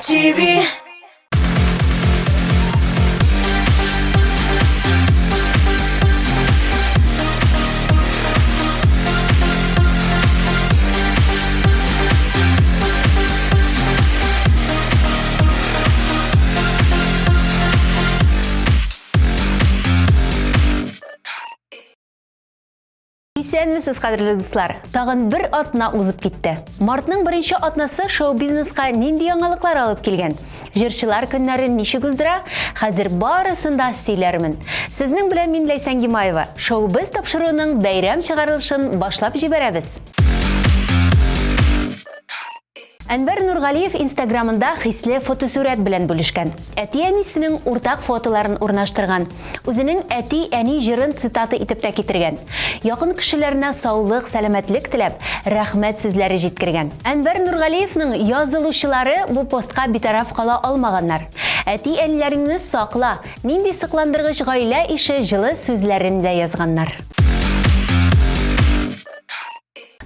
TV. Исәнмесез, кадерле дуслар! Тагын бер атна узып китте. Мартның беренче атнасы шоу-бизнеска нинди яңалыклар алып килгән? Җырчылар көннәрен ничек уздыра? Хәзер барысын да сөйләрмен. Сезнең белән мин Ләйсән Гимаева. Шоу-біз тапшыруының бәйрәм чыгарылышын башлап җибәрәбез. Әнвәр Нургалиев Инстаграмында хисле фотосурәт белән бүлешкән. Әти-әнисенең уртак фотоларын урнаштырган. Үзенең әти-әни җырын цитата итеп тә китергән. Якын кешеләренә саулык, сәламәтлек теләп, рәхмәт сүзләре җиткергән. Әнвәр Нургалиевның язылучылары бу постка битараф кала алмаганнар. Әти-әниләреңне сакла, нинди сокландыргыч гаилә ише җылы сүзләрен дә язганнар.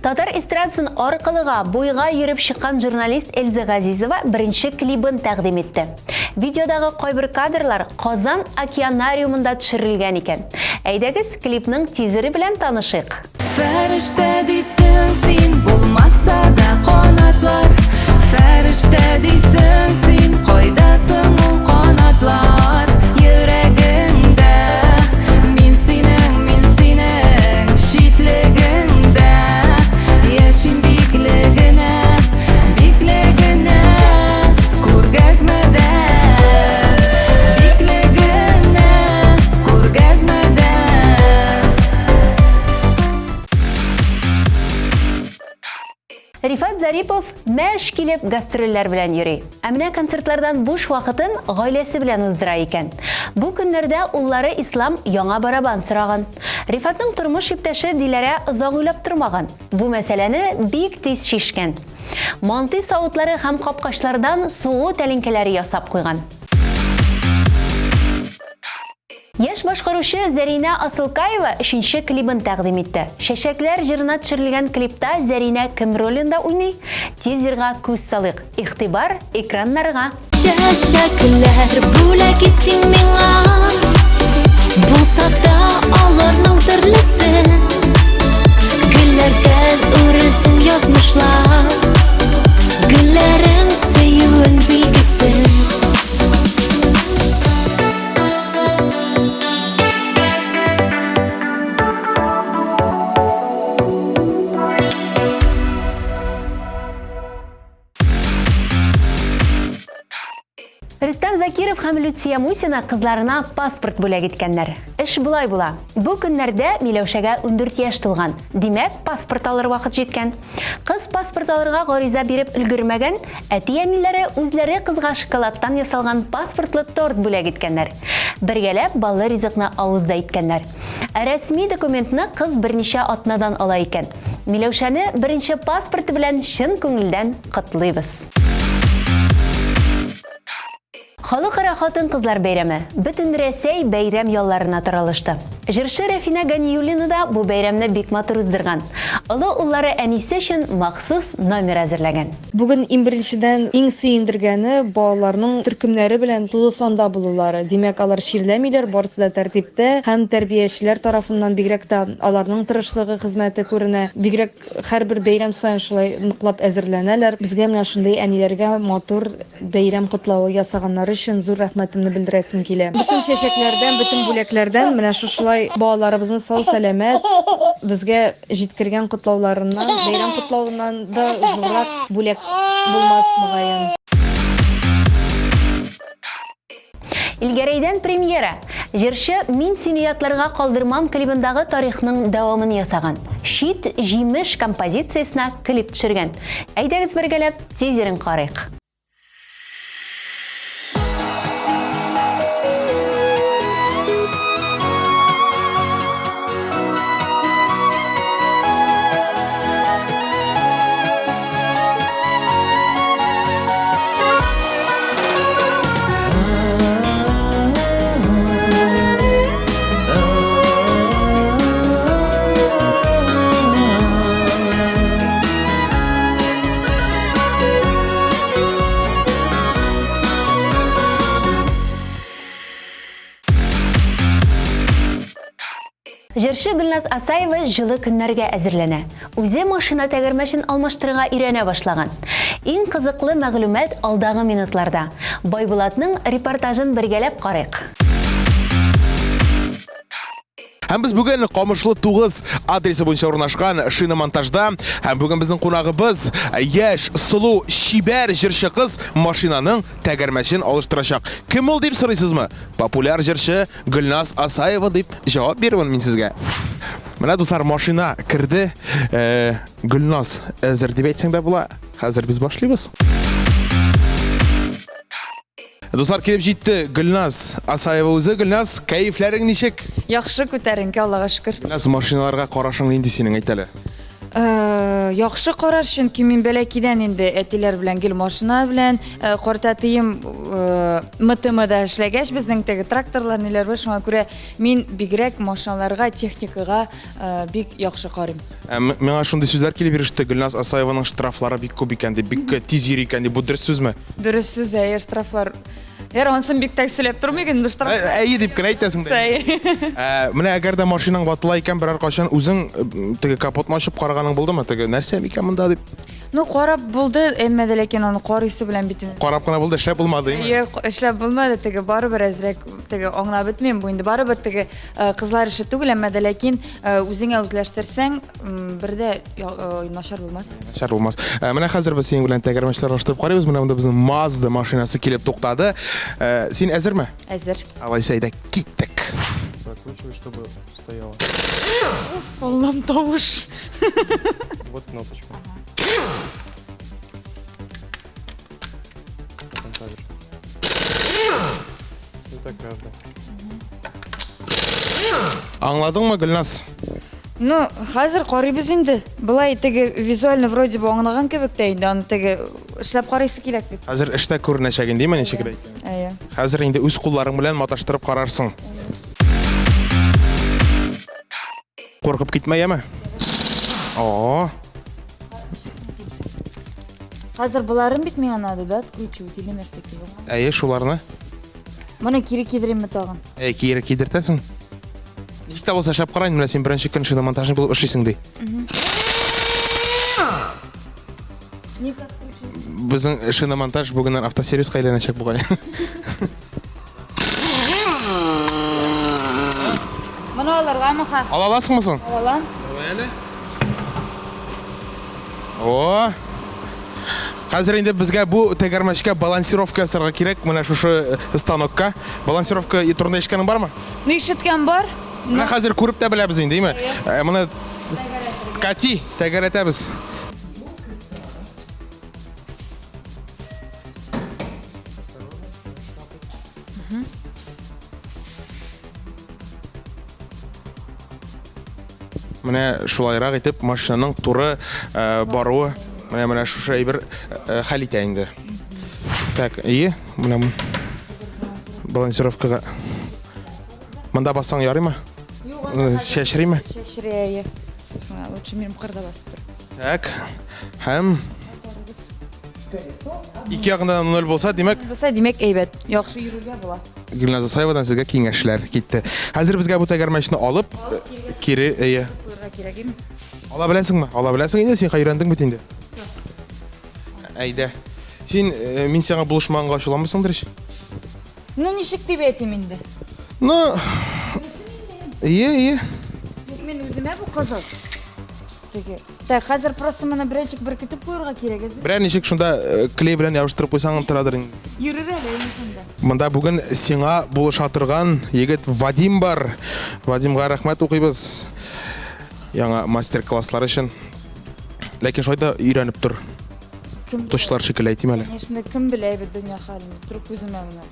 Татар эстрадасын аркылыга, буйга йөреп чыккан журналист Эльза Газизова беренче клибын тәкъдим итте. Видеодагы кайбер кадрлар Казан океанариумында төшерелгән икән. Әйдәгез, клипның тизеры белән танышыйк. Фәрештә дисең син, булмаса да канатлар. Фәрештә дисең син, кайда соң ул канатлар? Йөрәгеңдә мин синең, мин синең читлегеңдә яшим биклегенә, биклегенә күргәзмәдә, биклегенә күргәзмәдә. Рифат Зарипов мәш килеп гастрольләр белән йөри. Ә менә концертлардан буш вакытын гаиләсе белән уздыра икән. Бу көннәрдә уллары Ислам яңа барабан сораган. Рифатның тормыш иптәше Диләрә озак уйлап тормаган. Бу мәсьәләне бик тиз чишкән. Мантый савытлары һәм капкачлардан сугу тәлинкәләре ясап куйган. Яшь башкаручы Зәринә Асылкаева өченче клибын тәкъдим итте. Чәчәкләр җырына төшерелгән клипта Зәринә кем ролендә уйный? Тизерга күз салыйк. Игътибар, экраннарга! Чәчәкләр бүләк ит син миңа, булса да аларның төрлесе. Гөлләрдән үрелсен язмышлар, гөлләрең сөюен билгесе. Рөстәм Закиров һәм Люция Мусина кызларына паспорт бүләк иткәннәр. Эш болай була. Бу көннәрдә Миләүшәгә 14 яшь тулган. Димәк, паспорт алыр вакыт җиткән. Кыз паспорт алырга гариза биреп өлгермәгән, әти-әниләре үзләре кызга шоколадтан ясалган паспортлы торт бүләк иткәннәр. Бергәләп баллы ризыкны авыз да иткәннәр. Ә рәсми документны кыз берничә атнадан ала икән. Миләүшәне беренче паспорты белән чын күңелдән котлыйбыз. Халыкара хатын-кызлар бәйрәме бөтен Рәсәй бәйрәм ялларына таралышты. Җырчы Рәфинә Ганиуллина да бу бәйрәмне бик матур уздырган. Олы уллары әнисе өчен махсус номер әзерләгән. Бүген иң беренчедән иң сөендергәне балаларның төркемнәре белән тулы санда булулары. Димәк, алар чирләмиләр, барысы да тәртиптә һәм тәрбиячеләр тарафыннан бигрәк тә аларның тырышлыгы, хезмәте күренә. Бигрәк һәрбер бәйрәм саен шулай ныклап әзерләнәләр. Безгә менә шундый әниләргә матур Бәйрәм котлавы ясаганнары өчен зур рәхмәтемне белдерәсем килә. Бөтен чәчәкләрдән, бөтен бүләкләрдән менә шушылай балаларыбызны сау-сәламәт безгә җиткергән котлауларыннан, бәйрәм котлавыннан да зуррак бүләк булмас, мөгаен. Илгәрәйдән премьера. Җырчы Мин сине ятларга калдырмам клибындагы тарихның дәвамын ясаган. Чит җимеш композициясенә клип төшергән. Әйдәгез бергәләп тизерын карыйк. Җырчы Гөлназ Асаева җылы көннәргә әзерләнә. Үзе машина тәгәрмәчен алмаштырырга өйрәнә башлаган. Иң кызыклы мәгълүмат алдагы минутларда. Байбулатның репортажын бергәләп карыйк. Һәм без бүген Камышлы 9 адресы буенча урнашкан шиномонтажда. Һәм бүген безнең кунагыбыз яшь, сылу, чибәр җырчы кыз машинаның тәгәрмәчен алыштырачак. Кем ул дип сорыйсызмы? Популяр җырчы Гөлназ Асаева дип җавап бирүен мин сезгә. Менә дуслар, машина керде. Э, Гөлназ әзер дип әйтсәң дә була. Хәзер без башлыйбыз. Дуслар килеп җитте Гөлназ Асаева үзе. Гөлназ, кәефләрең ничек? Яхшы күтәренке, Аллага шөкер. Гөлназ, машиналарга карашың нинди синең, әйт әле. Э, яхшы караш, чөнки мин бәләкидән инде әтиләр белән гел машина белән, э, картәтием э, МТМда эшләгәч, безнең теге тракторлар ниләр бар, шуңа күрә мин бигрәк машиналарга, техникага бик яхшы карыйм. Миңа шундый сүзләр килеп иреште, Гөлназ Асаеваның штрафлары бик күп икән дип, бик тиз йөри икән дип. Бу дөрес сүзме? Дөрес сүз, әйе, штрафлар. Яр, ансын бик тә сөйләп тормыйк инде штраф. Әйе дип кенә әйтәсең дә. Менә әгәр дә машинаң ватыла икән, берәр кайчан үзең теге капотны ачып караганың булдымы? Теге нәрсә микән монда дип? Ну, карап булды, әмма дә ләкин аны карыйсы белән бит инде. Карап кына булды, эшләп булмады, әйе? Әйе, эшләп булмады, теге барыбер әзрәк теге аңлап бетмим. Бу инде барыбер теге кызлар эше түгел, әмма дә ләкин үзеңә үзләштерсәң, бер дә начар булмас. Начар булмас. Ә, менә хәзер без синең белән тәгәрмәчләр алыштырып карыйбыз. Менә монда безнең Mazda машинасы килеп туктады. Ә, син әзерме? Әзер. Алайса әйдә, киттек. Прокручивай, чтобы стояло. Уф, Аллам, тавыш. Вот кнопочка. Потом так же. И так каждый. Аңладыңмы, Гөлназ? Ну, хәзер карыйбыз инде. Былай теге визуально вроде бы аңлаган кебек тә инде, аны теге эшләп карыйсы кирәк бит. Хәзер эштә күренәчәк инде, димме, ничек икән? Әйе. Хәзер инде үз кулларың белән маташтырып карарсың. Куркып китмә, яме? О. Хәзер боларын бит миңа надо, да, откручивать или нәрсә кирәк? Әйе, шуларны. Моны кире кидеримме тагын? Әй, кире кидертәсең. Ничек тә булса эшләп кара инде, менә син беренче көн шиномонтажник булып эшлисең ди. Безнең шиномонтаж бүгеннән автосервиска әйләнәчәк бугай. Моны алыргамы ха? Ала аласыңмы соң? Ала алам. Давай әле. О! Хәзер инде безгә бу тәгәрмәчкә балансировка ясарга кирәк, менә шушы э, станокка. Балансировка турында ишеткәнең бармы? Ну, ишеткән бар. Менә хәзер күреп тә беләбез инде, әйме? Э, моны кати тәгәрәтәбез. Менә шулайрак итеп машинаның туры э, баруы менә менә шушы әйбер э, хәл итә инде. Так, ие, менә балансировкага. Монда бассаң ярыймы? Юк, Чәчриме? Чәчри, әйе. Шуңа лучше минем кырда басып тор. Так. Һәм ике ягында да ноль булса, димәк, Булса, димәк, әйбәт. Яхшы йөрергә була. Гөлназ Асаевадан сезгә киңәшләр китте. Хәзер безгә бу тәгәрмәчне алып, кире, әйе. Куярга кирәк име? Ала беләсеңме? Ала беләсең инде, син өйрәндең бит инде. Әйдә. Син, э, мин сиңа булышмаганга ачуланмыйсыңдыр ич? Ну, ничек дип әйтим инде? Ну, ие, ие. Мин үземә бу кызыл. Теге. Так, хәзер просто моны берәнчек беркетеп куярга кирәк әзер. Берәр ничек шунда э, клей белән ябыштырып куйсаң торадыр инде. Йөрер әле инде шунда. Монда бүген сиңа булыша торган егет Вадим бар. Вадимга рәхмәт укыйбыз. Яңа мастер-класслар өчен. Ләкин шулай да өйрәнеп тор. Укытучылар шикелле әйтим әле. Конечно, кем белә бит дөнья хәлен. Торып үземә менә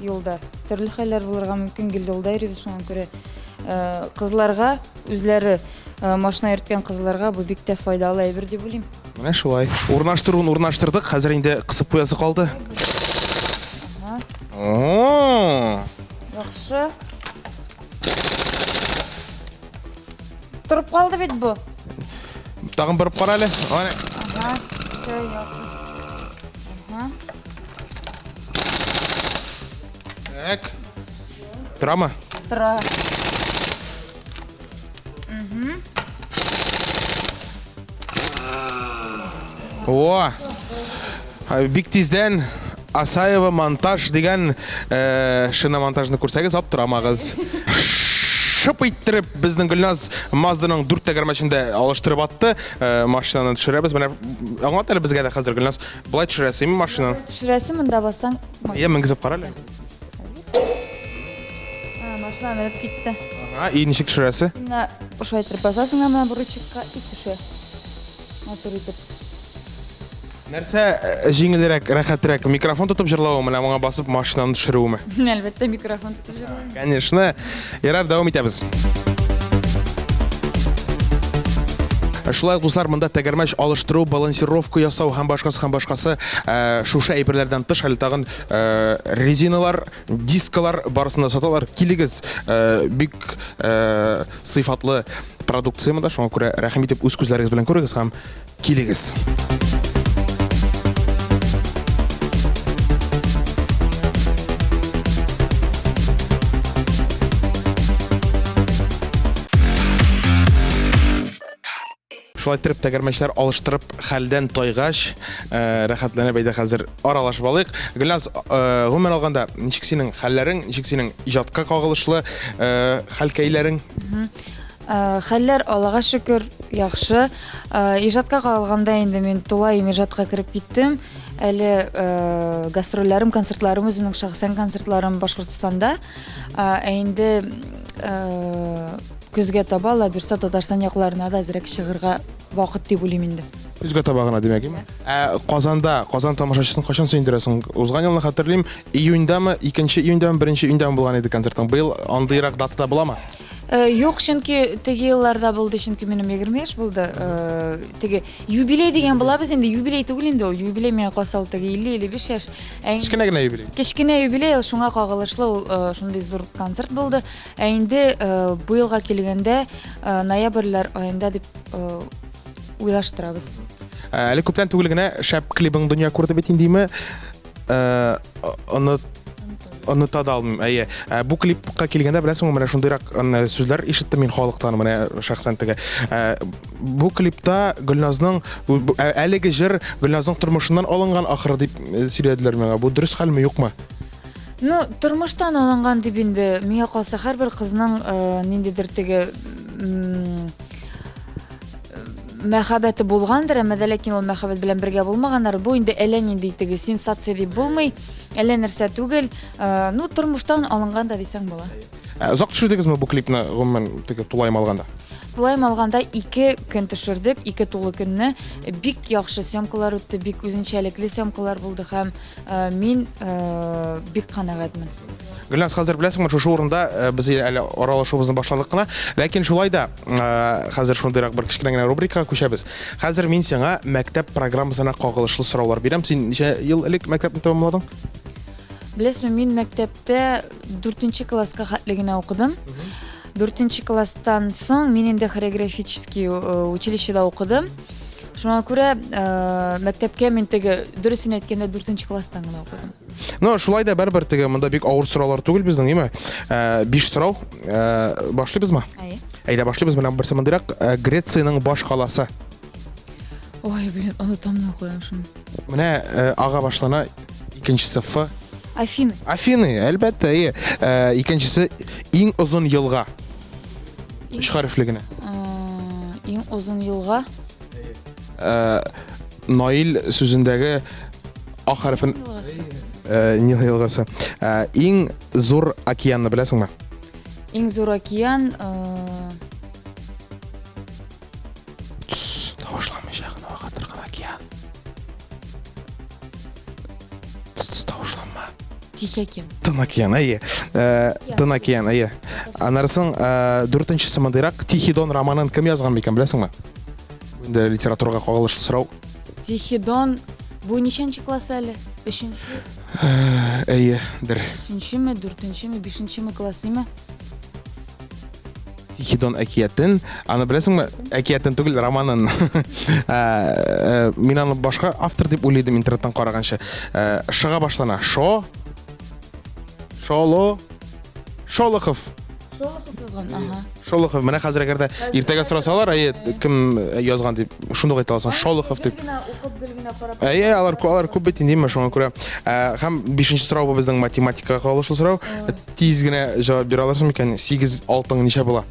юлда. Төрле хәлләр булырга мөмкин, гел юлда йөрибез, шуңа күрә э, кызларга үзләре э, машина йөрткән кызларга бу бик тә файдалы әйбер дип уйлыйм. Менә шулай. Урнаштыруын урнаштырдык, хәзер инде кысып куясы калды. О! Яхшы. Торып калды бит бу. Тагын борып кара әле. Ана. Ага. Всё, яхшы. Ага. Так. Торамы? Тора. О! Бик тиздән Асаева монтаж дигән э, шиномонтажны күрсәгез, аптырамагыз. Шып иттереп безнең Гөлназ Мазданың дүрт тәгәрмәчен дә алыштырып атты. Э, машинаны төшерәбез. Менә аңлат әле безгә дә хәзер Гөлназ, болай төшерәсеңме машинаны? Төшерәсе монда бассаң. Иә, менгезеп кара әле. Машина менеп китте. Ага, и ничек төшерәсе? Менә шулай итеп басасың да менә бу рычагка и төшә. Матур итеп. Нәрсә э, җиңелрәк, рәхәтрәк, микрофон тотып җырлавы, менә моңа басып машинаны төшерүеме? Әлбәттә, микрофон тотып җырлау. Конечно. Ярар, дәвам итәбез. Шулай ук, дуслар, монда тәгәрмәч алыштыру, балансировка ясау һәм башкасы һәм башкасы э, шушы әйберләрдән тыш әле тагын э, резиналар, дискалар барысын да саталар. Килегез, э, бик э, сыйфатлы продукция монда, шуңа күрә рәхим итеп үз күзләрегез белән күрегез һәм килегез. Шулай иттереп тәгәрмәчләр алыштырып хәлдән тайгач, э, рәхәтләнеп әйдә хәзер аралашып алыйк. Гөлназ, э, гомумән алганда, ничек синең хәлләрең, ничек синең иҗатка кагылышлы э, хәлкәйләрең? Хәлләр Аллага шөкер, яхшы. Иҗатка кагылганда инде мин тулаем иҗатка кереп киттем. Әле гастрольләрем, концертларым үземнең шәхсән концертларым Башкортстанда. Ә инде көзгә таба, Алла бирсә, Татарстан якларына да әзрәк чыгырга вакыт дип уйлыйм инде. Көзгә таба гына димәк, име? Ә Казанда, Казан тамашачысын кайчан сөендерәсең? Узган елны хәтерлим, июньдәме, икенче июньдәме, беренче июньдәме булган иде концертың. Быел андыйрак датада буламы? Э, юк, чөнки теге елларда булды, чөнки минем 20 яшь булды. Э, теге юбилей дигән булабыз инде, юбилей түгел инде ул. Юбилей миңа калса ул теге 50-55 яшь. Ә Кечкенә генә юбилей. Кечкенә юбилей, ул шуңа кагылышлы ул э, шундый зур концерт булды. Ә инде быелга килгәндә ноябрьләр аенда дип уйлаштырабыз. Әле күптән түгел генә шәп клибың дөнья күрде бит индеме? Оны оныта да алмыйм. Әйе. Ә, бу клипка килгәндә беләсеңме, менә шундыйрак сүзләр ишеттем мин халыктан, менә шәхсән теге. Ә, бу клипта Гөлназның әлеге җыр Гөлназның тормышыннан алынган ахыры дип э, сөйләделәр миңа. Бу дөрес хәлме, юкмы? Ну, тормыштан алынган дип инде, миңа калса һәрбер кызның э, ниндидер теге мәхәббәте булгандыр, әмма дә ләкин ул мәхәббәт белән бергә булмаганнар. Бу инде әллә нинди теге сенсация дип булмый, әллә нәрсә түгел. Э, ну, тормыштан алынган да дисәң була. Ә, озак төшердегезме бу клипны, гомумән, теге тулаем алганда? Тулаем алганда ике көн төшердек, ике тулы көнне. Бик яхшы съемкалар үтте, бик үзенчәлекле съемкалар булды һәм э, мин э, бик канәгатьмен. Гөлназ, хәзер беләсеңме, шушы урында э, без әле аралашуыбызны башладык кына, ләкин шулай да э, хәзер шундыйрак бер кечкенә генә рубрикага күчәбез. Хәзер мин сиңа мәктәп программасына кагылышлы сораулар бирәм. Син ничә ел элек мәктәпне тәмамладың? Беләсезме, мин мәктәптә дүртенче класска хәтле генә укыдым. Дүртенче класстан соң мин инде хореографический э, училищеда укыдым. Шуңа күрә мәктәпкә мин теге, дөресен әйткәндә, дүртенче класстан гына укыдым. Ну, шулай да барыбер теге монда бик авыр сораулар түгел безнең, име? Э, биш сорау. Э, башлыйбызмы? Әйе. Әйдә башлыйбыз. Менә берсе мондыйрак. Э, Грециянең баш каласы. Ой, блин, онытам да куям шуны. Менә ага башлана, икенчесе Ф. Афины. Афины, әлбәттә, әйе. Икенчесе иң озын елга. Өч хәрефле генә. Иң озын елга. Наил сүзендәге А хәрефен э, Нил елгасы. Э, иң зур океанны беләсеңме? Иң зур океан э, Тавышланмыйча гына ага торган океан. Тс, тавышланма. Тихий океан. Тын океан, әйе. Тын океан, әйе. Аннары соң дүртенчесе мондыйрак Тихий Дон романын кем язган микән, беләсеңме? Инде литературага кагылышлы сорау. Тихий Дон бу ничәнче класс әле? Өченче? Әйе, дер. Өченчеме, дүртенчеме, бишенчеме класс ниме? Тихий Дон әкиятен, аны беләсеңме? Әкиятен түгел, романын. Мин аны башка автор дип уйлыйдым интернеттан караганчы. Шыга башлана. Шо? Шоло? Шолохов. Шолохов язган, ага. Шолохов, менә хәзер әгәр дә иртәгә сорасалар, әйе, кем язган дип, шундук әйтә аласың, Шолохов дип. Гел генә укып, гел генә карап. Әйе, алар алар күп бит инде, шуңа күрә. Һәм бишенче сорау бу безнең математикага кагылышлы сорау. Тиз генә җавап бирә алырсың микән? 8 алтың ничә була?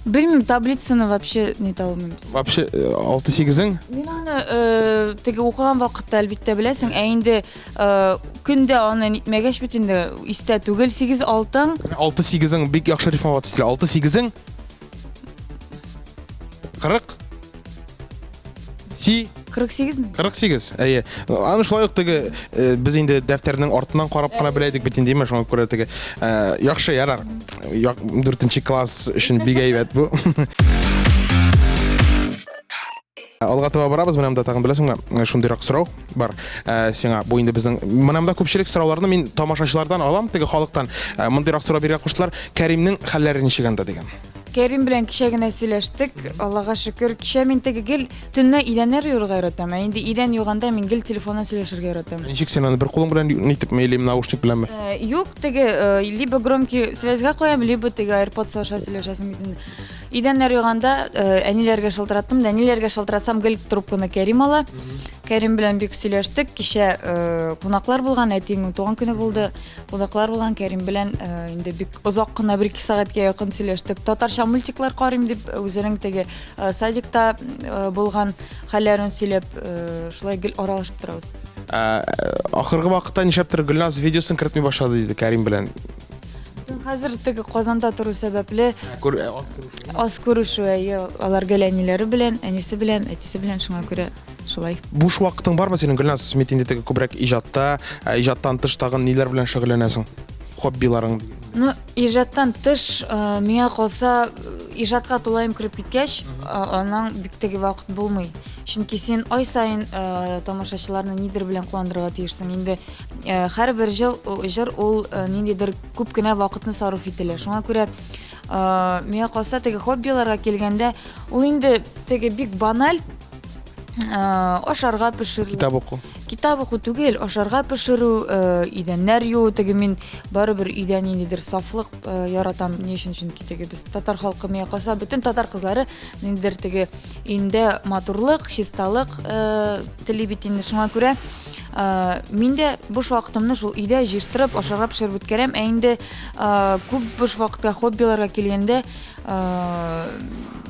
Белмим, таблицаны вообще не алмыйм. Вообще 6 8-ең? Мин аны э, теге укыган вакытта әлбәттә беләсең, ә инде э, көндә аны нитмәгәч бит инде истә түгел 8 алтың. 6 8-ең бик яхшы рифмовать ителә. 6 8-ең 40 Си 48 ми? 48, әйе. Аны шулай ук теге э, без инде дәфтәрнең артыннан карап кына белә идек бит инде, әйме, шуңа күрә теге э, яхшы ярар. Дүртенче класс өчен бик әйбәт бу. Алга таба барабыз, менә монда тагын беләсеңме, шундыйрак сорау бар э, сиңа. Бу инде безнең менә монда күпчелек сорауларны мин тамашачылардан алам, теге халыктан. Мондыйрак сорау бирергә куштылар. Кәримнең хәлләре ничек анда дигән. Кәрим белән кичә генә сөйләштек. Аллага шөкер, кичә мин теге гел төнлә идәннәр юырга яратам. Ә инде идән юганда мин гел телефоннан сөйләшергә яратам. Ничек син аны бер кулың белән нитепме или наушник беләнме? Э, юк, теге э, либо громкий связьгә куям, либо теге AirPods аша сөйләшәсең бит инде. Идәннәр юганда э, әниләргә шылтыраттым да, әниләргә шылтыратсам гел трубканы Кәрим ала. Кәрим белән бик сөйләштек. Кичә кунаклар булган, әтиемнең туган көне булды. Кунаклар булган Кәрим белән инде бик озак кына бер ике сәгатькә якын сөйләштек. Татарча мультиклар карыйм дип үзенең теге садикта булган хәлләрен сөйләп, шулай гел аралашып торабыз. Ахыргы вакытта нишләптер Гөлназ видеосын кертми башлады диде Кәрим белән. Безнең хәзер теге Казанда тору сәбәпле аз күрешү, әйе, алар гел әниләре белән, әнисе белән, әтисе белән, шуңа күрә Шулай. Буш вакытың бармы синең, Гөлназ? Син бит инде теге күбрәк иҗатта, ә иҗаттан тыш тагын ниләр белән шөгыльләнәсең? Хоббиларың? Ну, иҗаттан тыш, э, миңа калса, иҗатка тулаем кереп киткәч, э, аның бик теге вакыт булмый. Чөнки син ай саен э, тамашачыларны нидер белән куандырырга тиешсең. Инде һәрбер җыл, җыр ул ниндидер күп кенә вакытны сарыф ителә. Шуңа күрә миңа калса, теге хоббиларга килгәндә, ул инде теге бик баналь, ашарга пешерү. Китап уку. Китап уку түгел, ашарга пешерү, идәннәр юу, теге мин барыбер өйдә ниндидер сафлык яратам. Ни өчен? Чөнки теге без татар халкы миңа калса, бөтен татар кызлары ниндидер теге инде матурлык, чисталык тели бит инде. Шуңа күрә мин дә буш вакытымны шул өйдә җыештырып, ашарга пешереп үткәрәм. Ә инде күп буш вакытка хоббиларга килгәндә,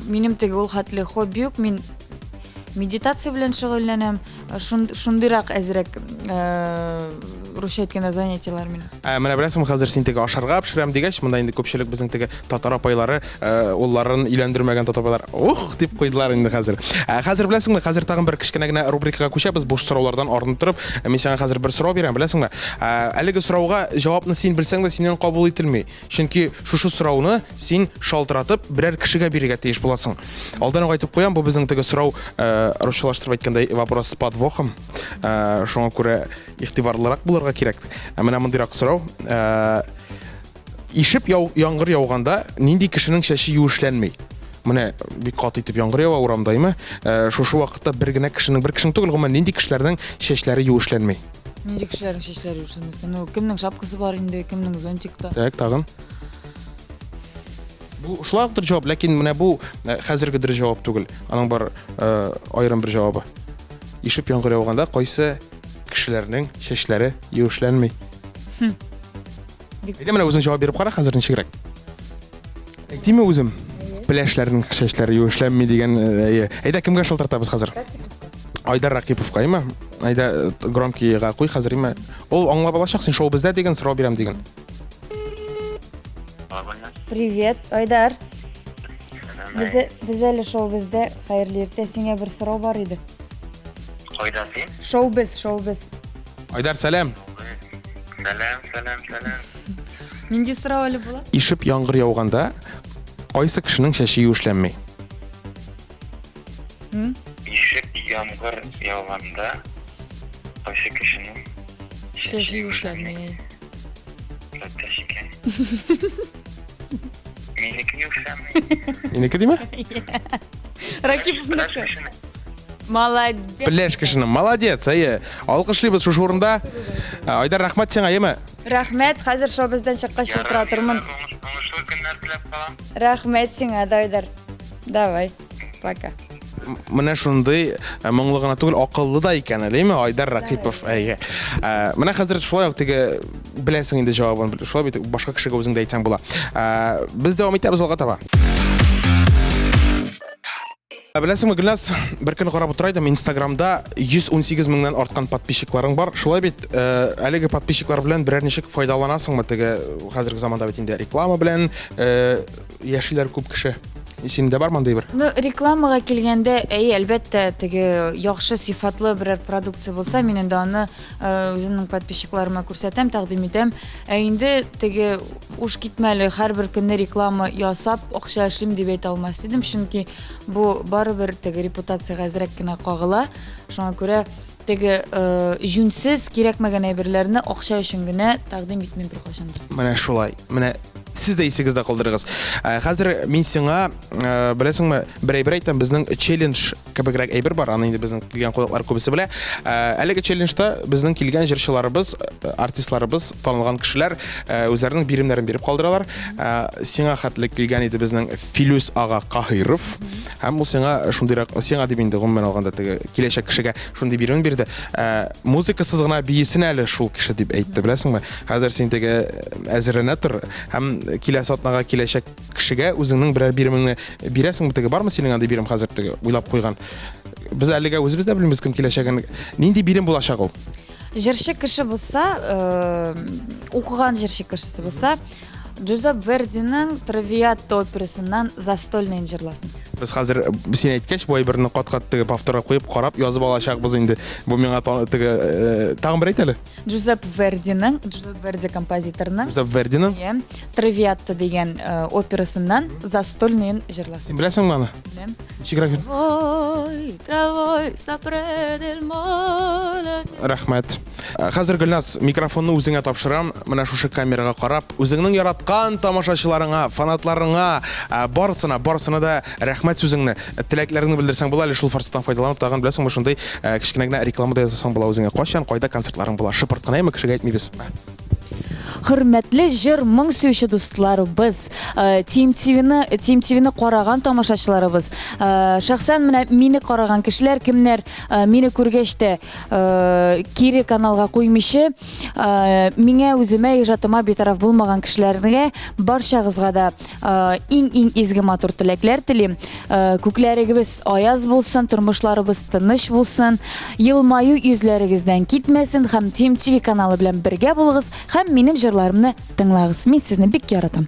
минем теге ул хәтле хобби юк. Мин медитация белән шөгыльләнәм. Шундыйрак әзрәк русча әйткәндә занятиеләр минем. Ә, менә беләсеңме, хәзер син теге ашарга пешерәм дигәч, монда инде күпчелек безнең теге татар апайлары, улларын өйләндермәгән татар апайлар, ух, дип куйдылар инде хәзер. Ә, хәзер беләсеңме, хәзер тагын бер кечкенә генә рубрикага күчәбез, буш сораулардан арынып торып. Мин сиңа хәзер бер сорау бирәм, беләсеңме? Ә, әлеге сорауга җавапны син белсәң дә, синнән кабул ителми. Чөнки шушы сорауны син шалтыратып берәр кешегә бирергә тиеш буласың. Алдан ук әйтеп куям, бу безнең теге сорау, э, русчалаштырып әйткәндә, вопрос с подвохом. Э, шуңа күрә игътибарлырак булырга кирәк. Ә менә мондыйрак сорау. Э, ишеп яу, яңгыр яуганда нинди кешенең чәче юешләнми? Менә бик каты итеп яңгыр ява урамда, әйме? Шушы вакытта бер генә кешенең, бер кешенең түгел, гомумән, нинди кешеләрнең чәчләре юешләнми? Нинди кешеләрнең чәчләре юешләнмәскә? Ну, кемнең шапкасы бар инде, кемнең зонтикта. Так, тагын. Бу шулай ук җавап, ләкин менә бу э, хәзерге дөрес җавап түгел. Аның бар э, аерым бер җавабы. Ишеп яңгыр яуганда кайсы кешеләрнең чәчләре юешләнми? Хм. Әйдә менә үзең җавап биреп кара хәзер ничегрәк. Әйтимме үзем? Пеләшләрнең чәчләре юешләнми дигән э, әйе. Әйдә кемгә шалтыратабыз хәзер? Айдар Ракиповка, әйме? Әйдә э, громкийга куй хәзер, әйме? Ул аңлап алачак, син шоу бездә дигән сорау бирәм дигән. Привет, Айдар. Без, без әле шоу бездә. Хәерле иртә, сиңа бер сорау бар иде. Кайда син? Шоу без, шоу без. Айдар, сәлам. Сәлам, сәлам, сәлам. Нинди сорау әле була? Ишеп яңгыр яуганда кайсы кешенең чәче юешләнми? Ишеп яңгыр яуганда кайсы кешенең чәче юешләнми? Рәттәш икән. Минеке юешләнми. Минеке димә? Ракиповныкы. Молодец. Пеләш кешенең. Молодец, әйе. Алкышлыйбыз шушы урында. Айдар, рәхмәт сиңа, әйеме? Рәхмәт, хәзер шо бездән чыккач шылтыратырмын. Уңышлы көннәр теләп калам. Рәхмәт сиңа, Айдар. Давай, пока. Менә шундый э, моңлы гына түгел, акыллы да икән әле, әйме, Айдар Рәкыйпов. Әйе. Э, менә хәзер шулай ук теге беләсең инде җавабын. Шулай бит, башка кешегә үзең дә әйтсәң була. Э, без дәвам итәбез алга таба. Ә беләсеңме, Гөлназ, бер көн карап утыра идем, Инстаграмда 118 меңнән арткан подписчикларың бар. Шулай бит, э, әлеге подписчиклар белән берәр ничек файдаланасыңмы? Теге хәзерге заманда бит инде реклама белән э, яшиләр күп кеше. Синең дә бармы андый бер? Ну, рекламага килгәндә, әйе, әлбәттә, теге яхшы сыйфатлы берәр продукция булса, мин инде аны э, үземнең подписчикларыма күрсәтәм, тәкъдим итәм. Ә инде теге уш китмәле, һәрбер көнне реклама ясап, акча эшлим дип әйтә алмас идем, чөнки бу барыбер теге репутациягә әзрәк кенә кагыла. Шуңа күрә теге э, җүнсез, кирәкмәгән әйберләрне акча өчен генә тәкъдим итмим беркайчан да. Менә шулай. Менә сез дә исегездә калдырыгыз. Ә, хәзер мин сиңа, э, беләсеңме, бер әйбер әйтәм, безнең челлендж кебегрәк әйбер бар, аны инде безнең килгән кунаклар күбесе белә. Ә, әлеге челленджта безнең килгән җырчыларыбыз, э, артистларыбыз, танылган кешеләр э, үзләренең биремнәрен биреп калдыралар. Ә, сиңа хәтле килгән иде безнең Филүс ага Каһиров. Һәм ул сиңа шундыйрак, сиңа дип инде гомумән алганда теге киләчәк кешегә шундый биремен бирде. Ә, музыкасыз гына биесен әле шул кеше дип әйтте, беләсеңме? Хәзер син теге әзерләнә тор һәм киләсе атнага киләчәк кешегә үзеңнең берәр биремеңне бирәсеңме теге бармы синең андый бирем хәзер теге уйлап куйган без әлегә үзебез дә белмибез кем киләчәген нинди бирем булачак ул җырчы кеше булса э, укыган җырчы кешесе булса Джузеп Вердиның Травиатта операсыннан Застольныйны җырласын. Без хәзер син әйткәч, бу әйберне кат-кат теге повторга куеп, карап, язып алачакбыз инде. Бу миңа теге э, тагын бер әйт әле. Джузеппе Вердиның, Джузеппе Верди композиторының Джузеппе Вердиның Иә, Травиатта дигән э, операсыннан Застольныйын җырласын. Син беләсеңме аны? Беләм. Ничегрәк? Ой, травой сопредел молодость. Рәхмәт. Э, хәзер Гөлназ, микрофонны үзеңә тапшырам. Менә шушы камерага карап, үзеңнең яраткан тамашачыларыңа, фанатларыңа, э, барысына, барысына да рәхмәт сүзеңне, теләкләреңне белдерсәң була әле шул форсаттан файдаланып тагын беләсеңме шундый э, кечкенә генә реклама да ясасаң була үзеңә кайчан кайда концертларың була шыпырт кына әйме кешегә әйтмибез Хөрмәтле җыр моң сөюче дусларыбыз, Team TV-ны Team TV-ны караган тамашачыларыбыз, э, шәхсән менә мине караган кешеләр, кемнәр э, мине күргәч тә кире каналга куймыйча, миңа үземә иҗатыма битараф булмаган кешеләргә барчагызга да Иң-иң изге матур теләкләр телим. Күкләрегез аяз булсын, тормышларыбыз тыныч булсын, елмаю йөзләрегездән китмәсен һәм Team TV каналы белән бергә булыгыз һәм минем җырларымны тыңлагыз. Мин сезне бик яратам.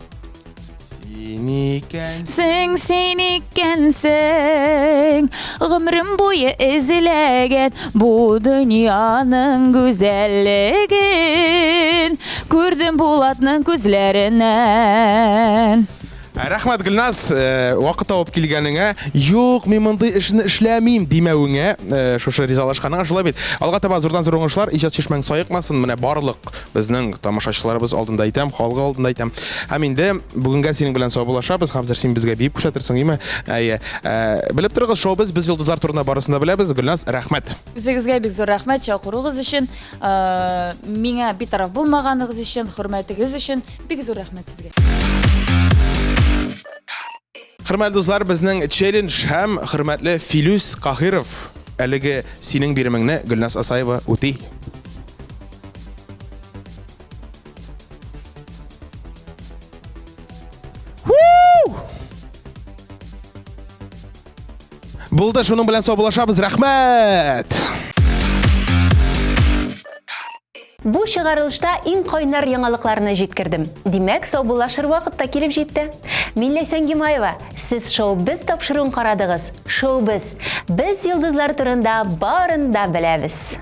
Син икәнсең. Сең син икәнсең, гомерем буе эзләгән бу дөньяның гүзәллеген. Күрдем Булатның күзләреннән. Ә, Рәхмәт, Гөлназ, э, вакыт табып килгәнеңә, юк, мин мондый эшне эшләмим димәвеңә, э, шушы ризалашканыңа шулай бит. Алга таба зурдан зур уңышлар, иҗат чишмәң саекмасын, менә барлык безнең тамашачыларыбыз алдында әйтәм, халык алдында әйтәм. Һәм инде бүгенгә синең белән саубуллашабыз. Хәзер син безгә биеп күрсәтерсең, име? Әйе. Э, белеп торыгыз, шоу без, без йолдызлар турында барысын да беләбез. Гөлназ, рәхмәт. Үзегезгә бик зур рәхмәт чакыруыгыз өчен, э, миңа битараф булмаганыгыз өчен, хөрмәтегез өчен бик зур рәхмәт сезгә. Хөрмәтле дуслар, безнең челлендж һәм хөрмәтле Филүс Каһиров әлеге синең биремеңне Гөлназ Асаева үти. Булды, шуның белән саубуллашабыз. Рәхмәт! Бу чыгарылышта иң кайнар яңалыкларны җиткердем. Димәк, саубуллашыр вакыт та килеп җитте. Мин Ләйсән Гимаева. Сез Шоу Без тапшыруын карадыгыз. Шоу Без. Без йолдызлар турында барын да беләбез.